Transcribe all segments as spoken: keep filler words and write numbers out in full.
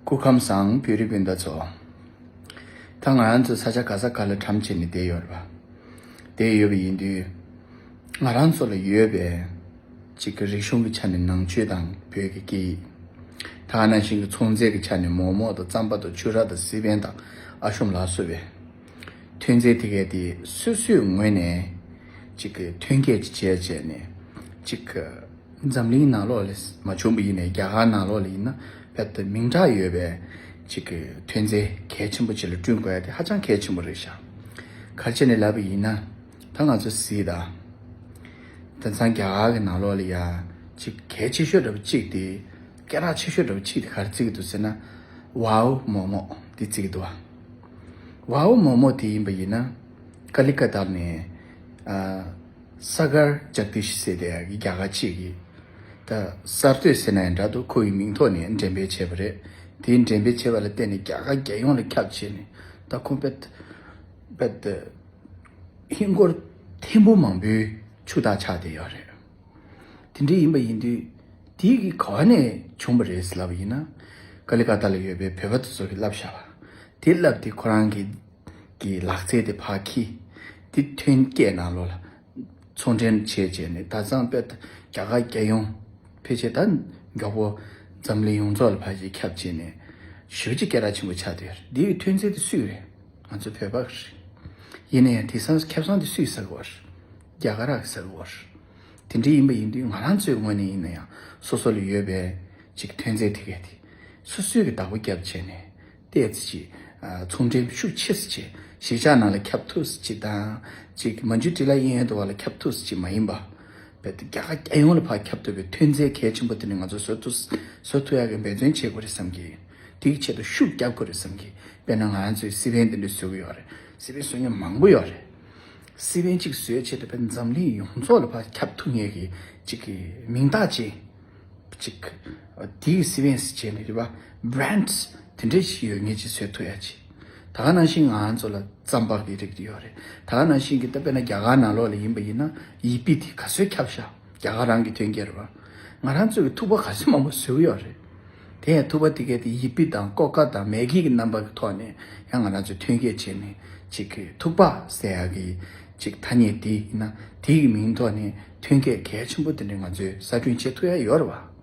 སྐུ་ཁམས་བཟང་བོད་རིགས་སྤུན་ཟླ་ཚོ། ད་ང་རང་ཚོ་ས་ཆ་ག་ས་ག་ལ་གྲམ་བྱས་ནས་བསྡད་ཡོད་རེད་པ། བསྡད་ཡོད་པ་ཡིན་དུས། ང་རང་ཚོ་ལ་ཡོད་པའི་ཅིག་གི་རིག་གཞུང་གི་ཆ་ནས་ནང་ཆོས་དང་བོད་ཀྱི་སྐད་ཡིག་ད་ག་ནང་བཞིན་གྱི་ཚོང་རྫས་ཀྱི་ཆ་ནས་མོག་མོག་དང་རྩམ་པ་དང་ཕྱུར་ར་དང་སི་པན་དང་ཨ་ཤོམ་ལ་སོགས་པའི་ཐོན་རྫས་དེ་གས་དེ་སོ་སོའི་ངོས་ནས་ཅིག་གི་ཐོན་སྐྱེད་ཅིག་བྱས་བྱས་ནས་ཅིག་གི་འཛམ་གླིང་ནང་ལོགས་ལ་མ་བྱུང་པ་ཡིན་ནའི་རྒྱ་གར་ནང་ལོགས་ལ་ཡིན་ན་དཔེ་ད་མིང་གྲགས་ཡོད་པའི་ཅིག་གི་ཐོན་རྫས་གལ་ཆེན་པོ་ཅིག་ལ་བསྐྲུན་དགོས་ཡ་དེ་ཧ་ཅང་གལ་ཆེན་པོ་རེད་ཤག་ག་རེ་བྱས་ནས་ལབ་པ་ཡིན་ན། ད་ང་ཚོ་གཟིགས་དང་། དེང་སང་རྒྱ་གར་གྱི་ནང་ལོགས་ལ་ཡ་ཅིག་གལ་ཆེ་ཤོས་འདྲ་པོ་གཅིག་དེ། སྐད་གྲགས་ཆེ་ཤོས་འདྲ་པོ་གཅིག་དེ་ག་རེ་བརྩི་གི་འདུག་ཟེར་ན། ཝའོ་མོག་མོག་དེ་བརྩི་གི་འདུག་བ། ཝའོ་མོག་མོག་དེ་ཡིན་པ་ཡིན་ན། ཀ་ལི་ཀ་ཏར་ནས། ཨ། ས་གར་ཇག་དིཤ་ཟེར་དེ་ཡ་གི་རྒྱ་གར་གཅིག་གིས། ད་གསར་གཏོད་ཟེར་ན་ཡང་འདྲ་འདུག་ཁོ་ཡི་མིང་ཐོག་ནས་འགྲེམས་སྤེལ་བྱས་པ་རེད། དེའི་འགྲེམས་སྤེལ་བྱས་པ་ལ་བརྟེན་ནས་རྒྱ་གར་རྒྱལ་ཡོངས་ལ་ཁྱབ་བྱས་ནས་ད་ཁོང་དཔེ་དཔེ་ད་ཧིན་སྒོར་ཐེར་འབུམ་མང་པོའི་ཕྱུག་བདག་ཆགས་བསྡད་ཡོད་རེད། དེ་འདྲ་ཡིན་པ་ཡིན་དུས། དེའི་གི་ག་བ་ནས་བྱུང་བ་རེད་ལབ་པ་ཡིན་ན། ཀ་ལི་ཀ་ཏ་ལ་ཡོད་པའི་བོད་པ་དེ་ཚོ་གིས་བསླབས་བཞག་པ། དེ་བསླབས་ཏེ་ཁོ་རང་གི་གི་ལག་རྩལ་དེ་ཕར་འཁྱེར། དེ་ཐོན་སྐྱེད་ནང་ལོགས་ལ་ཚོང་འབྲེལ་བྱས་བྱས་ནས་ད་ཙང་དཔེ་རྒྱ་གར་རྒྱལ་ཡོངས་ཕལ་ཆེར་ད་མགྱོགས་པོ་འཛམ་གླིང་ཡོངས་རྫོགས་ལ་ཕར་ཅིག་ཁྱབ་བྱས་ནས་ཞེ་པོ་ཅིག་སྐད་གྲགས་ཆེན་པོ་ཆགས་བསྡད་ཡོད་རེད། འདི་ཡི་ཐོན་རྫས་དེ་སུའི་རེད། ང་ཚོ་བོད་པ་གི་རེད། ཡིན་ན་ཡང་དེང་སང་ཁེ་བཟང་དེ་སུས་ཟ་གི་ཡོད་རེད། རྒྱ་གར་ར་གིས་ཟ་གི་ཡོད་རེད། དེ་འདྲ་ཡིན་པ་ཡིན་དུས་ང་རང་ཚོའི་ངོས་ནས་ཡིན་ན་ཡང་སོ་སོ་ལ་ཡོད་པའི་ཅིག་ཐོན་རྫས་དེ་གས་དེ་སོ་སོས་ཀྱི་བདག་པོ་བརྒྱབ་བྱས་ནས་ཏོག་ཙམ་ཅིག་ཨ། ཚོང་འབྲེལ་ཤུགས་ཆེ་ཙམ་བྱས་གཞིས་ཆགས་ནང་ལ་ཁྱབ་ཐུབ་ཙམ་ཅིག་དང་། ཅིག་མ་འཇུ་ཏི་ལ་ཡིན་ཡོད་དུ་བ་ལ་ཁྱབ་ཐུབ་ཙམ་ཅིག་མ་ཡིན་པ། རྦད་དེ་རྒྱ་གར་རྒྱལ་ཡོངས་ལ་ཕར་ཁྱབ་ཐུབ་པའི་ཐོན་རྫས་གལ་ཆེན་པོ་དེ་ནི་ང་ཚོ་བཟོ་ཐུབ་བཟོ་ཐུབ་ཡག་གི་འབད་བརྩོན་བྱེད་དགོས་རེད་བསམ་གི། དེ་གི་ཆེད་དུ་ཤུགས་རྒྱབ་དགོས་རེད་བསམ་གི། དཔེར་ན་ང་རང་ཚོའི་སི་པན་དེ་འདྲ་བཟོ་གི་ཡོད་རེད། སི་པན་བཟོ་མཁན་མང་པོ་ཡོད་རེད། སི་པན་གཅིག་བཟོས་ཆེད་དུ་དཔེར་ན་འཛམ་གླིང་ཡོངས་རྫོགས་ལ་ཕར་ཁྱབ་ཐུབ་མཁན་གྱི་གཅིག་གི་མིང་རྟགས་ཅིག་གཅིག་དེའི་སི་པན་ཟེར་བྱས་ནས་རེད་པ། བྷི་རེན་ཌི་དེ་འདྲ་ཞིག་ཡོད་མཁན་ཅིག་བཟོ་ཐུབ་ཡ་ཅིག་ད་ག་ནང་བཞིན་ང་རང་ཚོ་ལ་རྩམ་པ་གི་རིགས་དེ་ཡོད་རེད། ད་ག་ནང་བཞིན་གྱི་ད་དཔེར་ན་རྒྱ་གར་ནང་ལོགས་ལ་ཡིན་པ་ཡིན་ན་ཡི་པི་དེ་ག་ཚོད་ཁྱབ་ཤག་རྒྱ་གར་རང་གི་ཐོན་སྐྱེད་རེད་པ། ང་རང་ཚོ་གི་ཐུག་པ་ག་ཚོད་མང་པོ་བཟོས་ཡོད་རེད། དེ་ཡང་ཐུག་པ་དེ་གས་དེ་ཡི་པི་དང་ཀོ་ཀ་དང་མེ་གི་གི་རྣམ་པ་གི་ཐོག་ནས་ཡང་ང་རང་ཚོས་ཐོན་སྐྱེད་བྱས་ནས་ཅིག་གི་ཐུག་པ་ཟེར་ཡག་གི་ཅིག་ཐ་སྙད་དེ་ཡིན་ན་དེ་གི་མིང་ཐོག་ནས་ཐོན་སྐྱེད་གལ་ཆེན་པོ་དེ་འདྲ་ང་ཚོས་གསར་སྐྲུན་བྱེད་ཐུབ་ཡ་ཡོད་རེད་པ།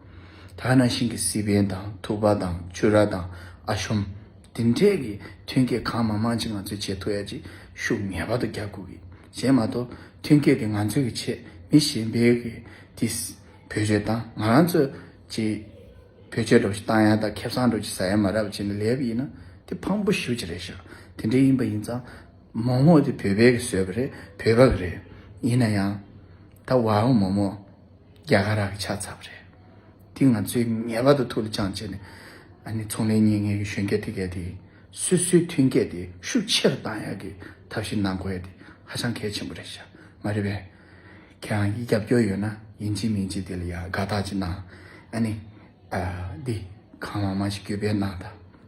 ད་ག་ནང་བཞིན་གྱི་སི་པན་དང་ཐུག་པ་དང་ཕྱུར་ར་དང་ཨ་ཤོམ། དེ་འདྲས་ཀྱི་ཐོན་སྐྱེད་གང་མང་མང་ཅིག་ང་ཚོས་བྱེད་ཐུབ་ཡ་ཅིག་ཤུགས་ངེས་པར་དུ་རྒྱག་དགོས་ཀྱི། གཞན་མ་གཏོགས་ཐོན་སྐྱེད་དེ་ང་ཚོས་ཀྱི་བྱེད་མི་གཞན་པའི་གི་དེ་བེད་སྤྱོད་བཏང་ང་རང་ཚོས་ཅིག་བེད་སྤྱོད་འདྲ་པོ་ཞིག་བཏང་ཡ་དང་ཁེ་བཟང་འདྲ་པོ་ཞིག་ཟ་ཡ་མ་རག་པ་བྱས་ནས་ལས་པ་ཡིན་ན་དེ་ཕངས་པོ་ཞེ་པོ་ཅིག་རེད་ཤག་དེ་འདྲས་ཡིན་པ་ཡིན་ཙང་མོག་མོག་དེ་བོད་པའི་གི་བཟོས་པ་རེད། བོད་པ་གི་རེད། ཡིན་ན་ཡང་ད་ཝའོ་མོག་མོག་རྒྱ་གར་ར་གི་ཆགས་ཚར་བ་རེད། དེ་ང་ཚོས་ངེས་པར་དུ་ཐུགས་ལ་བཅངས་བྱས་ནས་ཨ་ནི་ཚོང་ལས་གཉེར་མཁན་གྱི་གཞོན་སྐྱེས་དེ་གས་དེ་སོ་སོའི་ཐོན་སྐྱེད་དེ་ཤུགས་ཆེ་རུ་བཏང་ཡག་གི་ཐབས་ཤེས་གནང་དགོས་ཡ་དེ་ཧ་ཅང་གལ་ཆེན་པོ་རེད་ཤག་མ་རེད་པས། ཁྱེད་རང་གིས་རྒྱབ་སྐྱོར་ཡོད་ན་ཡིན་གཅིག་མིན་གཅིག་དེ་ལ་ཡ་དགའ་རྟགས་ཅིག་གནང་། ཨ་ནི་ཨ་འདི་གང་མང་མང་ཞིག་བརྒྱུད་སྤེལ་གནང་དང་